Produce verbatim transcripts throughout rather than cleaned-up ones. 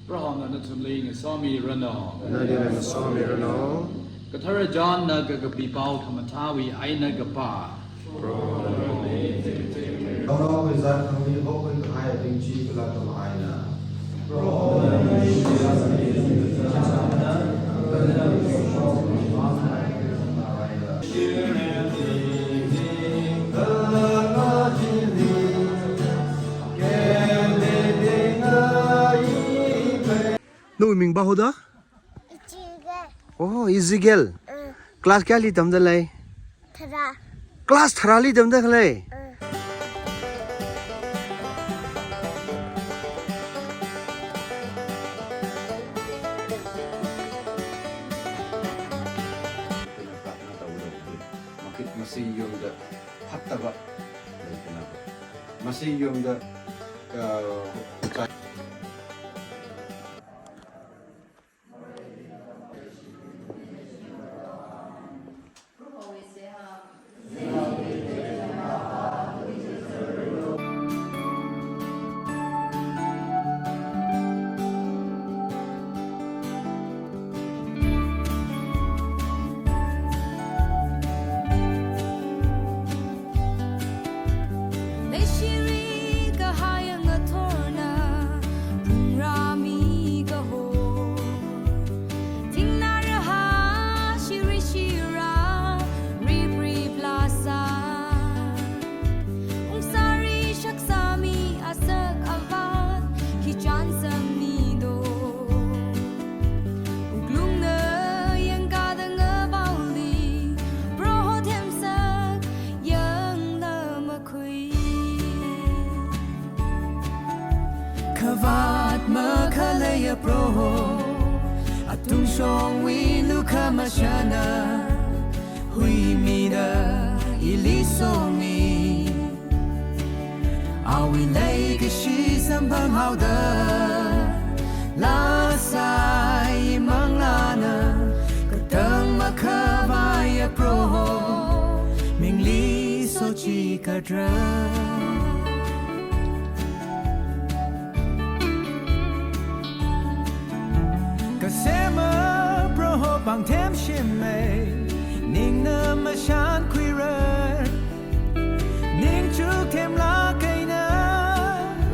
Prohona nathumli ngasāmiranu. Nali ngasāmiranu. Kathara Johnna kakapi pao khamathāwui eina kapā. Prohona. Naonaowui zat khangmi hokhui kahai ating chi kala kamahaina. Nawui ming ba hoda? Ezekiel. Oh, Ezekiel. Mm. Class kayāli tamda lei? Tharā. Class tharāli tamda khalei? Mm. Masi yongda phattava leikana. Masi yongda, uh, Leishiri kahai ngathorna, phungrāmi kaho. Thingnā rahā, shiri shira, rip rip lāsā. Ungsāri shaksāmi asak avat, khi chānsangmido. Wuklungna yangkāda ngapaoli, Proho themsak yangla makhui. Khavāt makhaleiya Proho, atungshongwui lukhamashanna, huimida ili somi. Awui leikashi samphanghaoda, lāsai manglāna, katang makhavaiya Proho, mingli sochikatra. Kasema Proho pāngthem shimei, ningna mashankhuirar. Ningchuk themlāk eina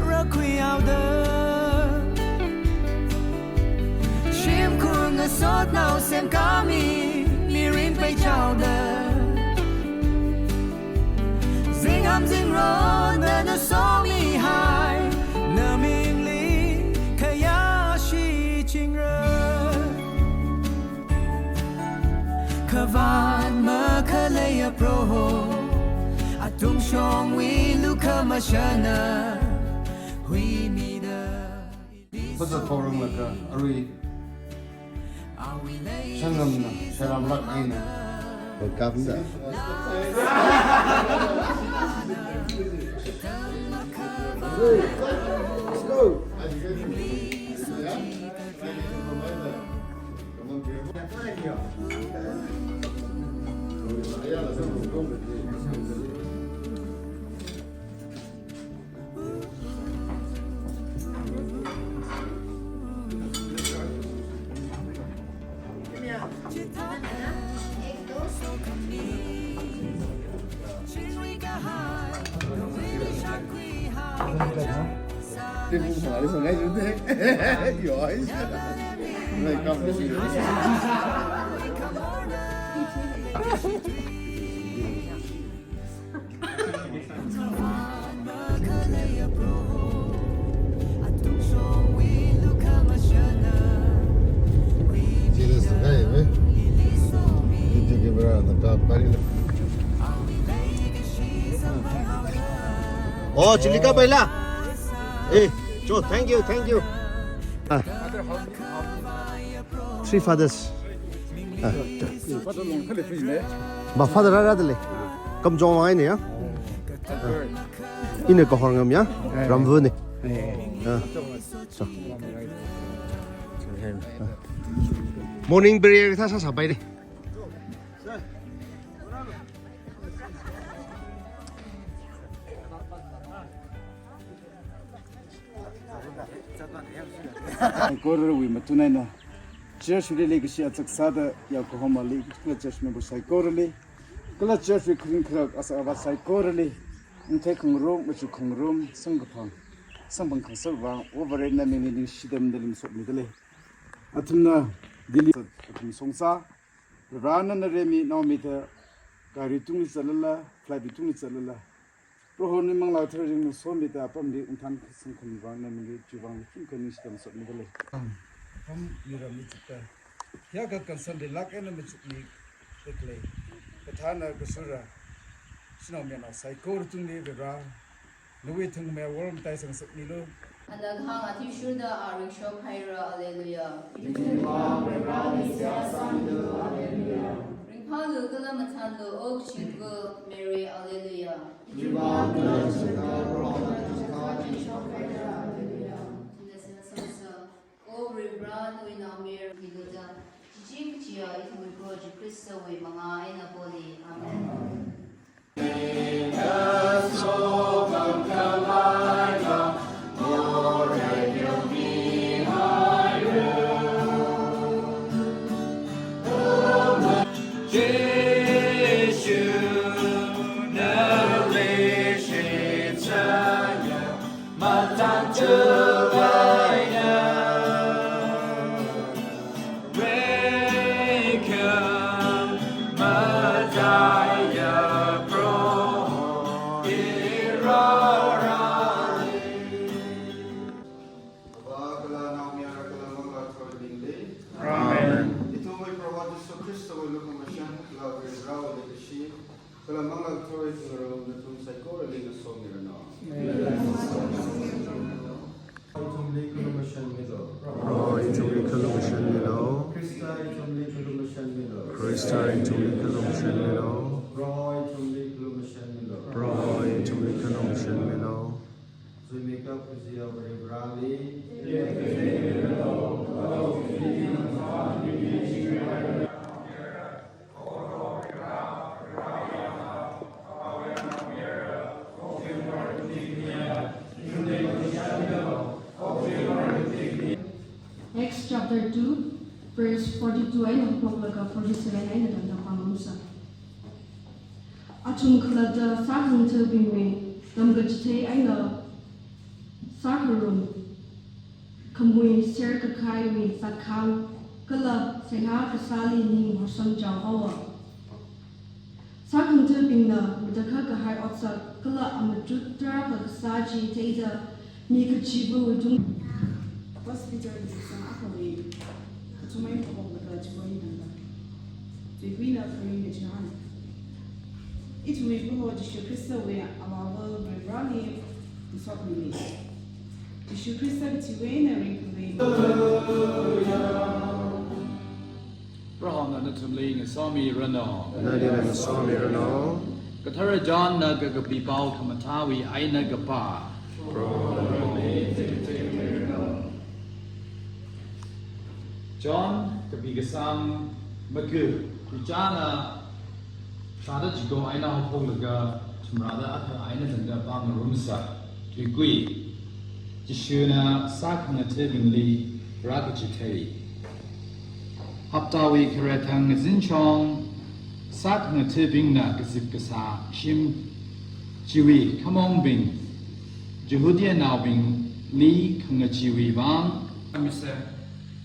rākhuihaoda, shimkhur ngasotnao semkāmi mirin peichaoda. Zingham zingrot nana somihai, namingli khayāshi chingra. Khavāt makhaleiya Proho, atungshongwui lukhamashanna, huimida. Phazat phorumlaga arui sanghamna, saramlāk eina. Welcome, sir. Let's go. Oh, Chilika Baila. Eh, Cho, thank you, thank you. Ah. Three fathers. Ah. Ba father rāra dale. Kamjong wang ai ne ya. Ah. Ina Kahorngam ya. Ramvu ne. Ah. So. Morning prayer kathā sāsāpai ne. Saikorawui matunaina church li leikashi achak sāda yaokahomali kala church member saikorali, kala church wui kharing kharak asa ava saikorali, ngathei khangarum, machu khangarum, samkaphang, samphang khangasak vang, Varena mingli ningshida madalim sotmidalei. Athumna Delhi athum songsā, Varena nana remi naomida gari tungli zatlala, flight tungli zatlala, Prohona manglā kathara ringngasomida apamli ungthan kasang khami vang namingli chiwui vang lukhin kha ningshida masotmidalei. Apam miramli chukta, hiyākha kansanli lāk eina machukmi tekle, kathāna kasura, shanao mayarnao saikora tungli Vare, nawui thangmei world matai sangsakmilu. Ana kahāng athishurda a ringshok haira, Alleluia. Ringphālu kala mathānlu, O kazingva Mary, Alleluia. Ina sina samsa, O Vare, nawui naomayara miluda, kaji kajiya ithumwui Proho Jishu Khristawui mangā eina poli. Amen. Avā kala Naomayara kala Manglā Katharawui mingli. Amen. Ithumwui Proho Jishu Khristawui lukhamashan, kala Varewui leikashi, kala Manglā Katharawui thingrong nathum saikorali ngasomiranu. Ithumli khalumashanmilu. Proho ithumli khalumashanmilu. Khrista ithumli khalumashanmilu. Khrista ithumli khalumashanmilu. Proho ithumli khalumashanmilu. Proho ithumli khalumashanmilu. Zimikap kajiya Vare Vareli. Acts chapter two, verse forty-two eina haophoklaga forty-seven eina tangda pāngarumsa. Athum khalatta sākhangathabingwui tamkachithei eina sākharum, khamui serkakhaiwui zatkhang, kala seihā kasāli ning horson chaohaowa. Sākhangathabingna matakhak kahai otsak kala amatut tarākha kasā chi theida mi kachivawui tung. First Peter kasang akhawui kathum eina haophoklaga chiwui eina tangda. Tuikuina kharing kachihān. Ithumwui Proho Jishu Khristawui avāva Vare Vareli ngasotmili. Jishu Khrista kachiwui eina ringkhavai. Prohona nathumli ngasomiranu. Nalila ngasomiranu. Kathara Johnna kakapi pao khamathāwui eina kapā. John kapi kasang maga, kuchana shāda chiko eina haophoklaga thumrāda akha eina tangda pāngarumsa. Tuikui. Jishuna sākhangathabingli rākachithei. Haptawui khare thang ngazinshong, sākhangathabingna kazip kasā shim chiwui khamongbing, Jihudiyanaobingli khangacheewui vang. Mise,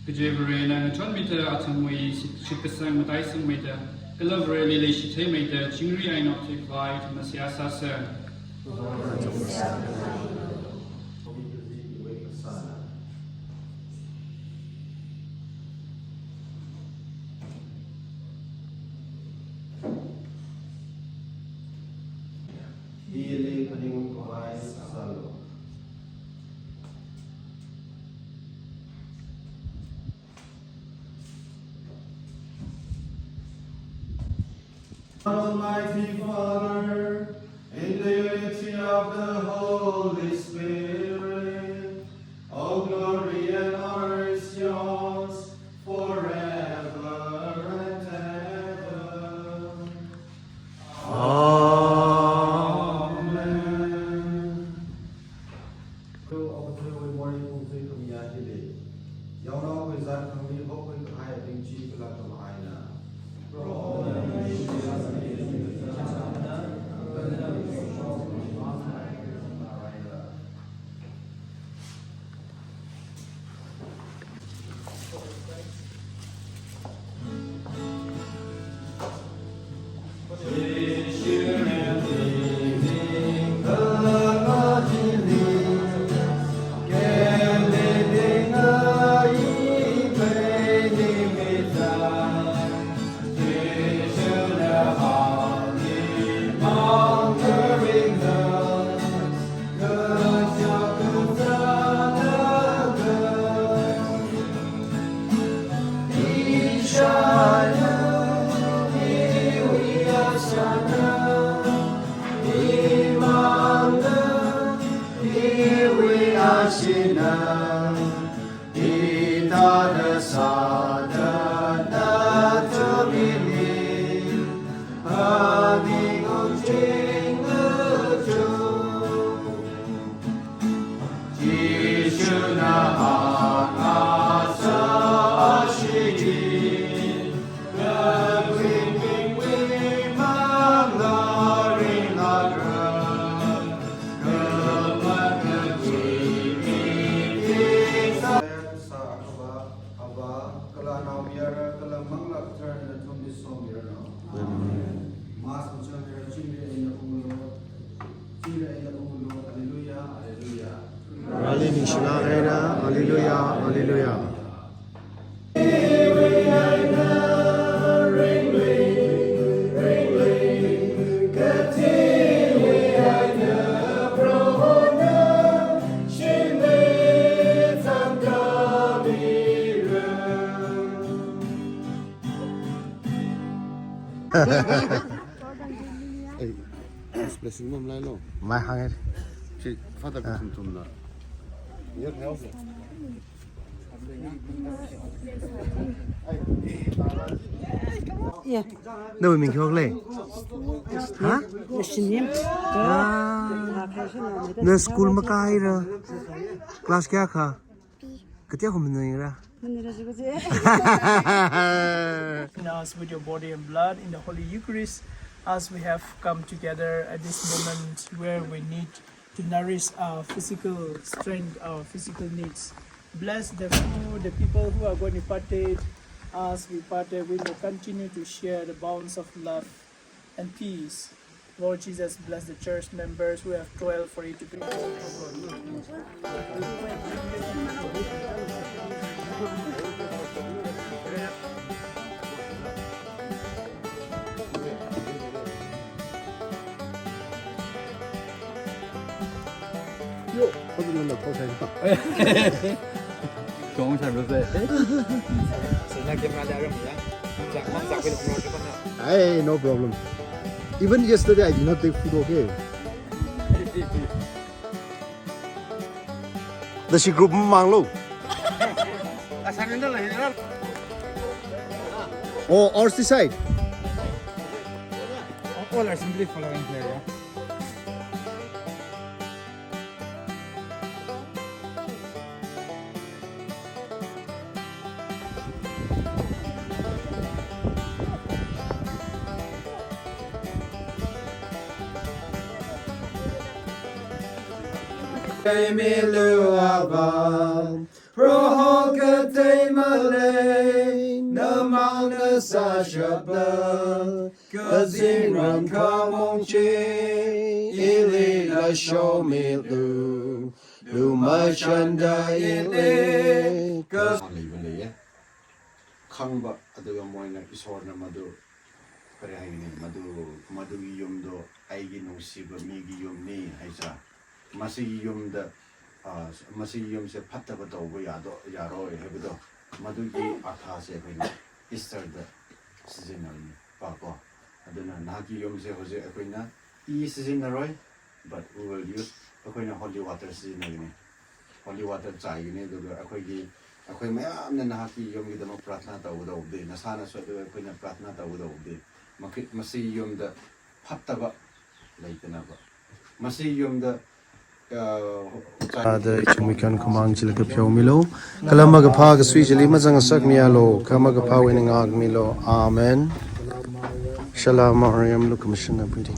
kaje Varena ngachonmida athumwui shit-, shitkasang mataisangmeida, kala Vareli leishitheimeida, chingri eina okthuikhavai ithumna seihā sāsa. Hili phaningungkhavai sālu. Almighty Father, in the unity of the Holy Spirit, all glory and honor is yours forever and ever. Amen. Ava, kala Naomayara, kala Manglā Katharana nathumli somiranu. Amen. Mass machānmira, chingri eina unglu, chingri eina unglu, Alleluia, Alleluia. Vareli ningshilāk eina, Alleluia, Alleluia. Ei, blessing mamalailo. Mai hānga. Chi Father, ah, kathum thumna. Yeah. Nawui ming khi hokle? Ha? Nashinim. Ah. Na school makāhaira? Class kayākha? Kateokha maningla? Maningla jiko je. Us with your body and blood in the Holy Eucharist, as we have come together at this moment where we need to nourish our physical strength, our physical needs. Bless the food, the people who are going to partake, as we partake, we may continue to share the bonds of love and peace. Lord Jesus, bless the church members who have toiled for it to be. Yo, kau belum nak kau saya tak? Kau saya belum saya. Saya nak game ada orang ya. Mak sak, mak sak, belum keluar cepat nak. Hey, no problem. Even yesterday I did not take food, okay? Nashi group manglo. Asan ini lah, ini lah. Oh, ours this side. All are simply following here, yeah. Teimilu Ava, Proho kateima lei, namangna sāshapla, kazingram khamong chi, ili lashao milu, lumachānda ili, ka- Leiva leiya. Khangva, aduga moina Ishwarna madu, kare haini, madu, madugi yumdo, aigi nungsiba migi yumni, haisa. Masi yumda, ah, masi yumse phattaba tauba yado, yaroi, haiba do. Madugi arthase akhoi na Easter da season na ni, pa ko. Aduna nahaki yumse hoje akhoi na e season na roi, but we will use, akhoi na holy water season na ni. Holy water chai ni, aduga akhoi ki, akhoi mayamna nahaki yumgidama prarthana tauda de, nasana so aduga akhoi na prarthana tauda de. Makit masi yumda phattaba, leitanaba. Masi yumda, uh, Ada chumuikan khamang chila kapheomilo. Kala makaphā kasui chili mazangngasakmialo. Kha makaphāwui eina ngākmilo. Amen. Shalom Mariam, lukhamashan apidi.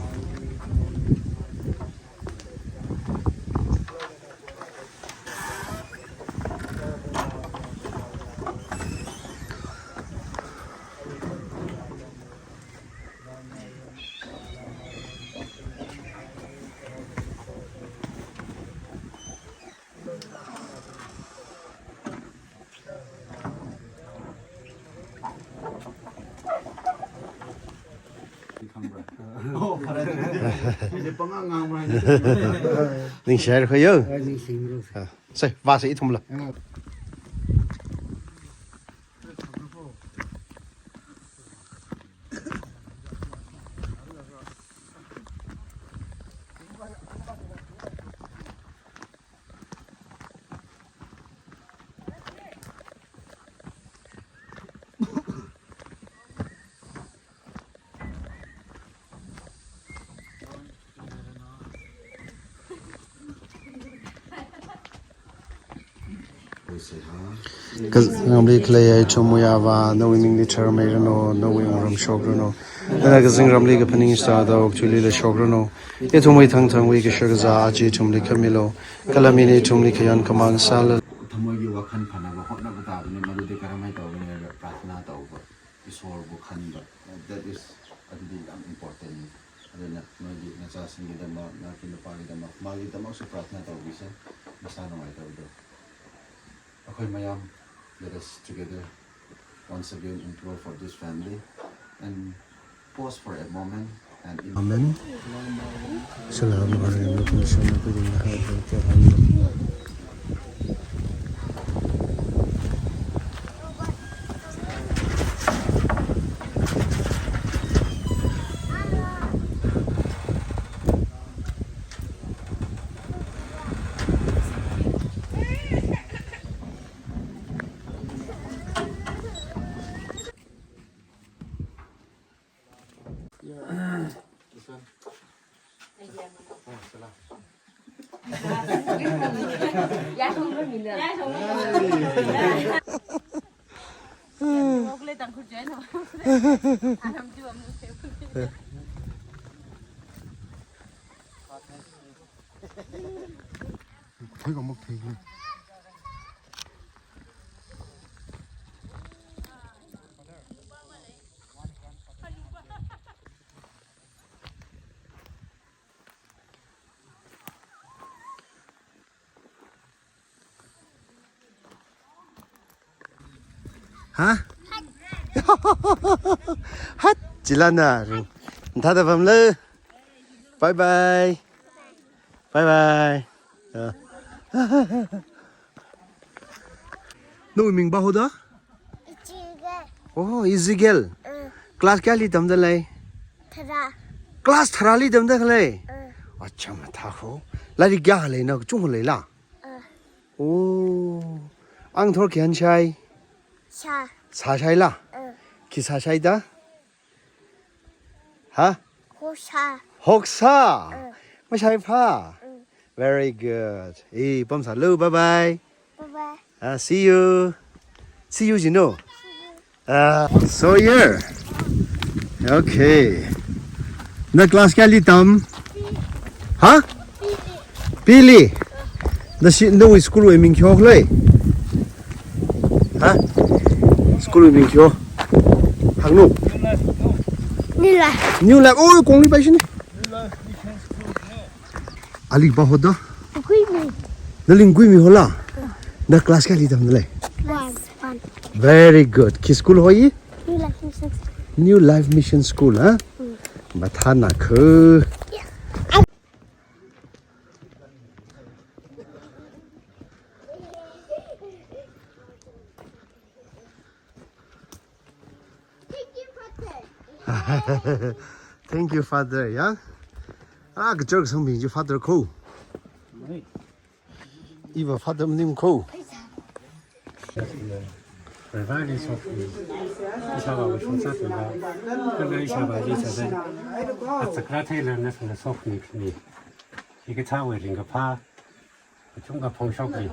Ningshai khoyo. Sai, vāsa ithumla. Kazingramli khaleiya ithumwui Avā, nawui mingli tharmeiranu, nawui wungram shokranu. Nana kazingramli kaphaning sāda okathuilila shokranu. Ithumwui thangthangwui kashakazā aja ithumli khamilu. Kala mina ithumli khayon khamāng sālala. ꯊꯃꯣꯏꯒꯤ ꯋꯥꯈꯜ ꯐꯅꯕ ꯍꯣꯠꯅꯕ ꯇꯥꯕꯅꯤ꯫ ꯃꯗꯨꯗꯤ ꯀꯔꯝꯍꯥꯏꯅ ꯇꯧꯒꯅꯤ ꯍꯥꯏꯔꯒ ꯄ꯭ꯔꯥꯊꯅꯥ ꯇꯧꯕ, ꯏꯁꯣꯔꯕꯨ ꯈꯟꯕ꯫ That is, ꯑꯗꯨꯗꯤ ꯌꯥꯝ important ꯅꯤ꯫ ꯑꯗꯨꯅ ꯅꯣꯏꯒꯤ ꯅꯆꯥꯁꯤꯡꯒꯤꯗꯃꯛ, ꯅꯍꯥꯛꯀꯤ ꯅꯨꯄꯥꯒꯤꯗꯃꯛ, ꯃꯥꯒꯤꯗꯃꯛꯁꯨ ꯄ꯭ꯔꯥꯊꯅꯥ ꯇꯧꯕꯤꯁꯦ, ꯃꯁꯥ ꯅꯨꯡꯉꯥꯏꯇꯕꯗꯣ꯫ ꯑꯩꯈꯣꯏ ꯃꯌꯥꯝ, let us together once again implore for this family and pause for a moment and in Amen. Salam alaikum. Ha? Hat, chilana ring. Thada pamlu. Bye bye. Bye bye. Ah. Nawui ming ba hoda? Ezekiel. Oh, Ezekiel. Mm. Class kayāli tamda lei? Tharā. Class tharāli tamda khalei? Mm. Acha, mathā ho. Lairik kayā leina, kachungkha leila? Mm. Oh. Angthor khi hanshai? Shā. Sāshaila? Mm. Khi sāshaida? Ha? Hoksā. Hoksā. Mm. Mashaiphā. Mm. Very good. Eh, pamsālu, bye bye. Bye bye. Ah, see you. See you, Jino. Ah, so here. Okay. Na class kayāli tam? Ha? Pili. Nashi, nawui school wui ming khi ho khalei? Ha? School wui ming khi ho? Hangnu? New Life. New Life. Oh, kongli pai shini. Ali ba hoda? Kuimi. Nali Kuimi hola? Na class kayāli tamda lei? Class one. Very good. Khi school hoi? New Life Mission School. New Life Mission School, ha? Mm. Mathāna khu. Yeah. Thank you, Father, ya. Ah, kachor kasang bing ji Father ko. Iva Father maning ko. Revival softly. Ishāvāwui shongsa tungda. Kala ishāvāli sāda. Atsakra theila nathumna softly khani. Ikathāwui ringkaphā. Kachungkha phongshokli.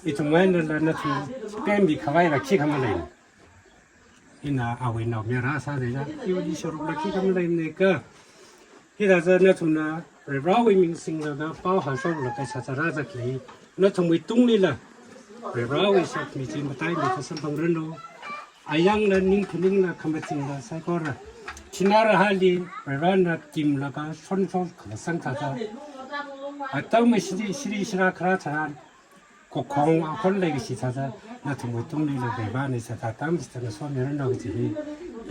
Ithum ngainala nathum pembi khavaila khikha malei. Ina awui naomayara sāda ya, iwui shorupla khikha maleimana ka. Hithāda nathumna Varivarāwui ming singlaga pao haoshoklaga sāsāra zatli. Nathumwui tunglila Varivarāwui sokhami chi mataimei kasamphangranu. Ayangla, ningkhaningla, khamachingla saikora. China rahali Varivarāna timlaga shonshok khalasang thāda. Atam shri shri shra khara tharan. Kokhong akhon leikashi sāda, nathumwui tunglila Varivarāna sāda tamchithei somiranu kaji hi,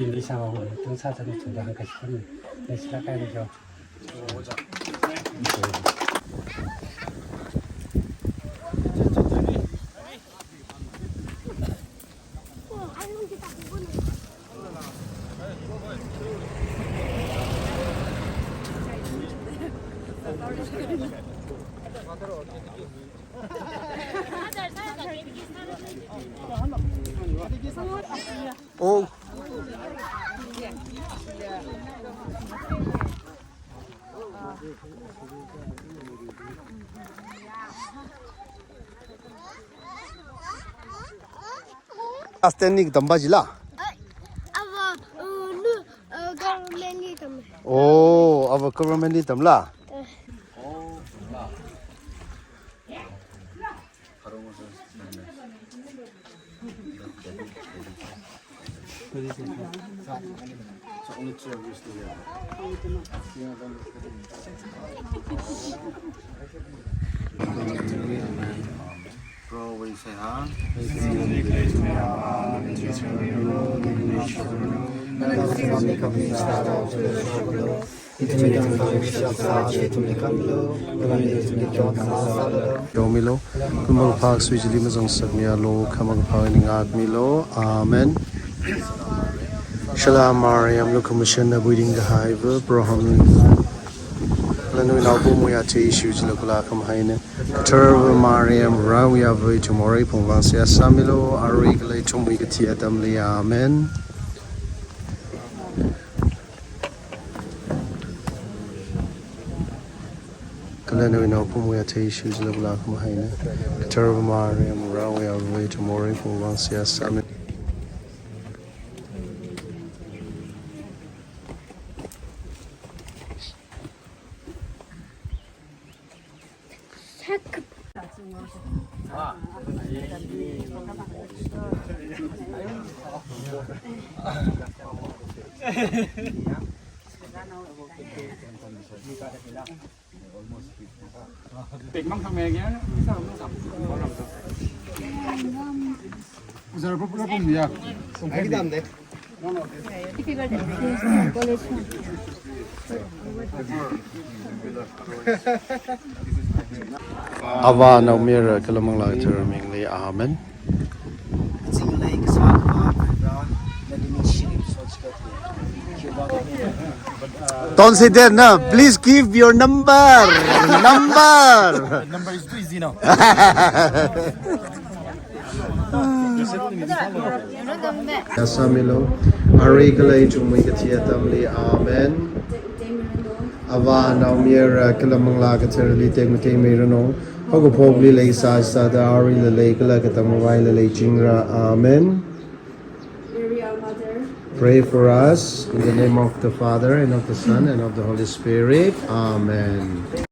ina ishāvāwui tung sāda nathumda hāngkashi khon ni, nishila kai ni jo. Oh. Class ten li katam pa chila? Ai, ava, uh, nu, uh, government li tam. Oh, ava government li tamla? Eh. Yomilo, khamakaphā kasui chili mazangsakmialu, khamakaphā ningakmilu. Amen. Shala Mariam, lukhamashanna buiding kahaiva, Prohomli. Lanu naopumwui athei Jishu chila kula khamahaina. Katharva Mariam, Varewui avā ithum morei phungvang seihā sāmilu, arui kala ithumwui kathi atamli. Amen. Kala nawui naopumwui athei Jishu chila kula khamahaina. Katharva Mariam, Varewui avā ithum morei phungvang seihā sāmilu. Avā, Naomayara kala Manglā Katharawui mingli. Amen. Don't say that, no. Please give your number. Number. Number is too easy now. Seihā sāmilu, arui kala ithumwui kathi atamli. Amen. Avā, Naomayara kala Manglā Katharali tekmatei miranu. Haokaphokli leisā sāda aruila lei kala katamvāli leichingra. Amen. Mary, our mother. Pray for us in the name of the Father and of the Son and of the Holy Spirit. Amen.